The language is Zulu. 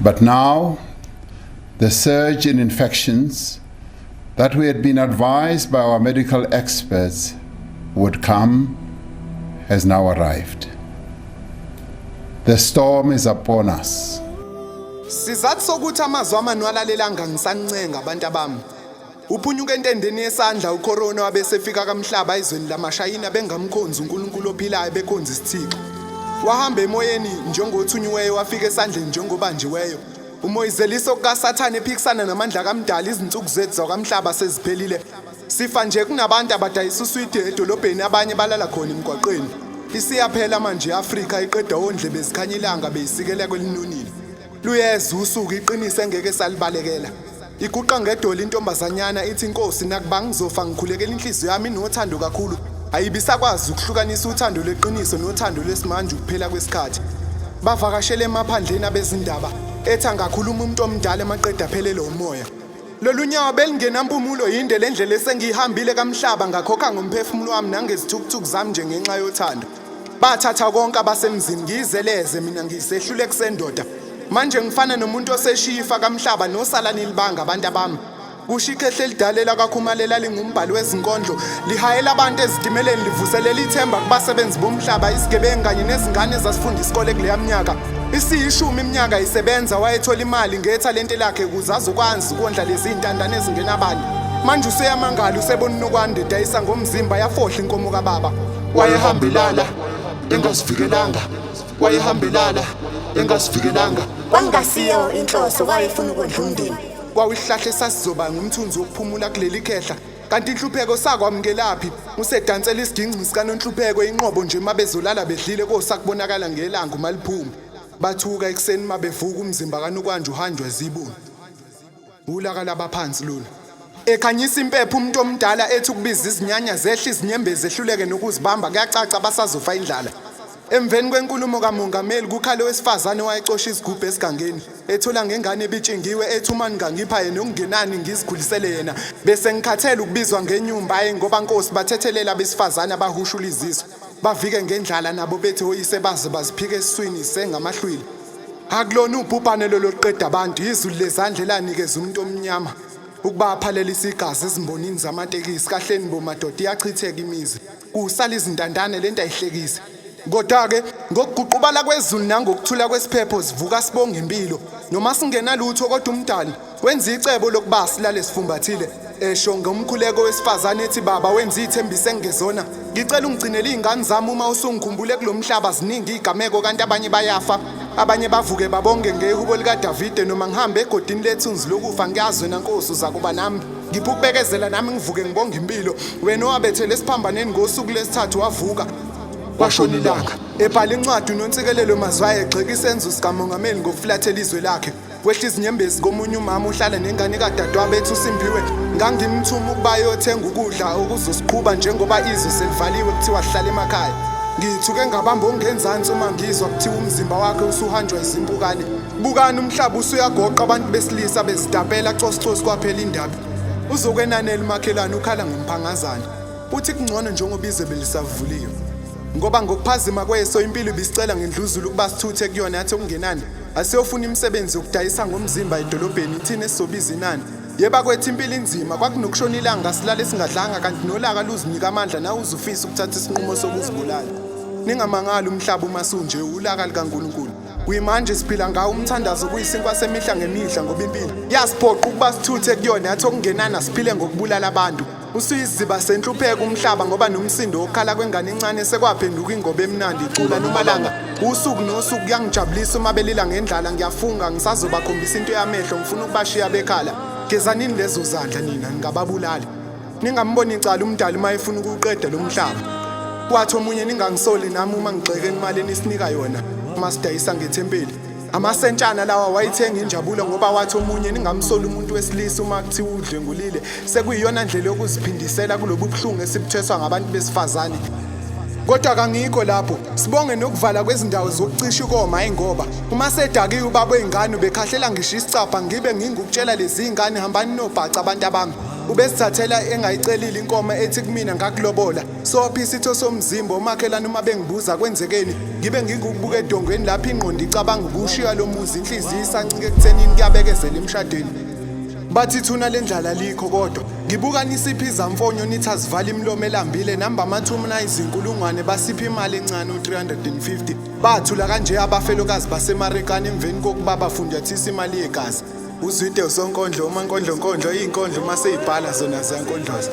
But now, the surge in infections that we had been advised by our medical experts would come has now arrived. The storm is upon us. Sizathu sokuthi amazwi amanwalalelanga ngisancenga abantu abami. Uphunyuka entendeni yesandla uCorona wabesefika kamhlaba ezweni lamashayina bengamkhonzi uNkulunkulu ophilayo bekhonza isithixo. Wahamba emoyeni njengothunyiweyo wafika esandleni njengobanjiweyo. Umoyizeliso kukaSathane ephikisana namandla kaMdali izinsuku zethu zakwamhlaba seziphelile. Sifa nje kunabantu abadayisa uswidi edolobheni abanye balala khona emgwaqeni. Isiyaphela manje i-Afrika iqeda ondlebe zikhanya ilanga beyisikela kwelinonile. Luyeza usuku iqiniso engeke salibalekela. Iguqa ngedolo intombazanyana ithi inkosi nakuba ngizofa ngikhulekela inhliziyo yami inothando kakhulu. Ayibisakwazi ukuhlukanisa uthando lweqiniso nothando lwesimanje ukuphela kwesikhathi. Bavakashele emaphandleni abezindaba ethi angakhuluma umuntu omdala emaqeda aphelele umoya. Lolu nyawo belingenampumulo yinde le ndlela esengiyihambile kamhlaba ngakhokha ngomphefumulo wami nangezithukuthuku zami nje ngenxa yothando. Bathatha konke abasemzini ngiyizeleze mina ngisehluleki sendoda. Manje ngifana nomuntu oseshifa kamhlaba nosala nilibanga abantu abami. Kusho ikhehla elidala elakaKhumalo elalingumbhali wezinkondlo lihayela abantu ezitimeleni livuselela ithemba kubasebenzi bomhlaba izigebengu kanye nezingane ezasifunda isikole kuleya minyaka. Isiyishumi iminyaka isebenza wayethola imali ngethalente lakhe ukuze azokwazi ukondla lezi ntandane ezingenabani. Manje useyamangala usebona uNokwanda edayisa ngomzimba yafohla inkomo kababa. Wayehambelala engazivikelanga wayehambelala engazivikelanga. Kwakungasiyo inhloso wayefuna ukondla umndeni. Kwawisihlahla esasizoba ngumthunzi wokuphumula kuleli khehla kanti inhlupheko sakwamukelaphi usedansela isiginci sikanonhlupheko inqobo nje uma bezolala bedlile kosakubonakala ngelanga uma liphuma bathuka ekuseni uma bevuka umzimba kaNokwanja uhanjwa zibuni ulaka labaphansi lolu ekhanyisa impepho umuntu omdala ethi ukubiza izinyanya zehla izinyembezi ehluleke nokuzibamba kuyacaca basazofa indlala Emveni kwenkulumo kamongameli kukhale owesifazane owayecosha izigubhu esigangeni ethola ngengane ebitshingiwe ethi uma ningangipha yena okungenani ngizikhulisele yena bese ngikhathele ukubizwa ngenyumba ayi ngoba nkosi bathethelela abesifazane abahushula izisu bavike ngendlala nabo bethi oyise baze baziphike esiswini sengamahlwili akulona ubhubhane lolo luqeda abantu yizulu lezandla elanikeza umuntu omnyama ukuba aphalelise igazi ezimbonini zamatekisi kahleni bo madoda iyachitheka imizi kusala izintandane lento ayihlekisi kodwa-ke ngokuguqubala kwezulu nangokuthula kwesiphepho sivuka sibonga impilo noma singenalutho kodwa umdali wenza icebo lokuba silale sifumbathile esho ngomkhuleko wesifazane ethi baba wenza iy'thembiso engezona ngicela ungigcinele iy'ngane zami uma usungikhumbule kulo mhlaba ziningi iy'gameko kanti abanye bayafa abanye bavuke babonge ngehubo likadavide noma ngihambe egodini lethunzi lokufa ngiyazi wena nkosi uzakuba nami Ngipha ukubekezela nami ngivuke ngibonga impilo wena owabethela esiphambaneni ngosuku lesithathu wavuka kwashona ilanga ebhala incwadi uNontsikelelo Mazwaye egxeka isenzo sikamongameli ngokufulathela izwe lakhe kwehla izinyembezi komunye umama uhlala nengane kadadewabo ethi uSimphiwe ngangimthuma ukuba ayothenga ukudla okuzosiqhuba njengoba izwe selivaliwe kuthiwa sihlale emakhaya ngithuke ngabamba ongenzansi uma ngizwa kuthiwa umzimba wakhe usuhanjwa izimpukane Bukani umhlaba usuyagoqa abantu besilisa bezitapela cosicosi kwaphela indaba. Uzokwenanela umakhelwane ukhala ngomphangazana. Uthi kungcono njengoba izwe belisavuliwe. Ngoba ngokuphazima kweso impilo ibisicela ngendluzula ukuba sithuthe kuyona yathi okungenani asiyofuna imisebenzi yokudayisa ngomzimba edolobheni ithina esizobiza inani. Yeba kwethu impilo inzima kwakunokushona ilanga silale singadlanga kanti nolaka luzinika amandla nawe uzufisa ukuthatha isinqumo sokuzibulala. Ningamangali umhlaba uma sunje ulaka likaNkulunkulu. Kuyimanje siphila ngawo umthandazo kuyisinkwa semihla ngemihla ngoba impilo yasiphoqa ukuba sithuthe kuyona yathi okungenani siphile ngokubulala abantu. Usuyiziba senhlupheko umhlaba ngoba nomsindo wokukhala kwengane encane sekwaphenduka ingoba emnandi icula nomalanga usuku nosuku kuyangijabulisa uma belila ngendlala ngiyafunga ngisazobakhombisa into yamehlo ngifuna ukubashiya bekhala gezanini lezo zandla nina ningababulali Ningamboni icala umdali uma efuna ukuwuqeda lo mhlaba. Wathi omunye ningangisoli nami uma ngigxeka imali enisinika yona uma sidayisa ngethempeli. Amasentshana lawa wayithenga injabulo ngoba wathi omunye ningamsoli umuntu wesilisa uma kuthiwa udlwengulile. Sekuyiyona ndlela yokuziphindisela kulobu buhlungu esibuthweswa ngabantu besifazane. Kodwa kangikho lapho, sibonge nokuvala kwezindawo zokucisha ukoma hayi ngoba uma sedakiwe ubaba wey'ngane ubekhahlela ngisho isicabha ngibe ngingukutshela lezi ngane hambani nobhaca abantu abami. Ubesithathela engayicelile inkomo ethi kumina ngakulobola. Sophi isitho somzimba omakhelwane uma bengibuza kwenzekeni ngibe ngikubuka edongweni lapho ingqondo icabanga ukushiya lo muzi inhliziyo isancike ekuthenini kuyabekezela emshadweni. Bathi ithuna lendlala likho kodwa ngibuka nisiphi izamfonyo nithi azivale imilomo elambile namba amathumna izinkulungwane basiphi imali encane u-350 bathula kanje abafelokazi baseMarikana emveni kokuba bafunjathisa imali yegazi. Uzwide usonkondlo umankondlo nkondlo iy'nkondlo uma seyibhala zona ziyankondloza.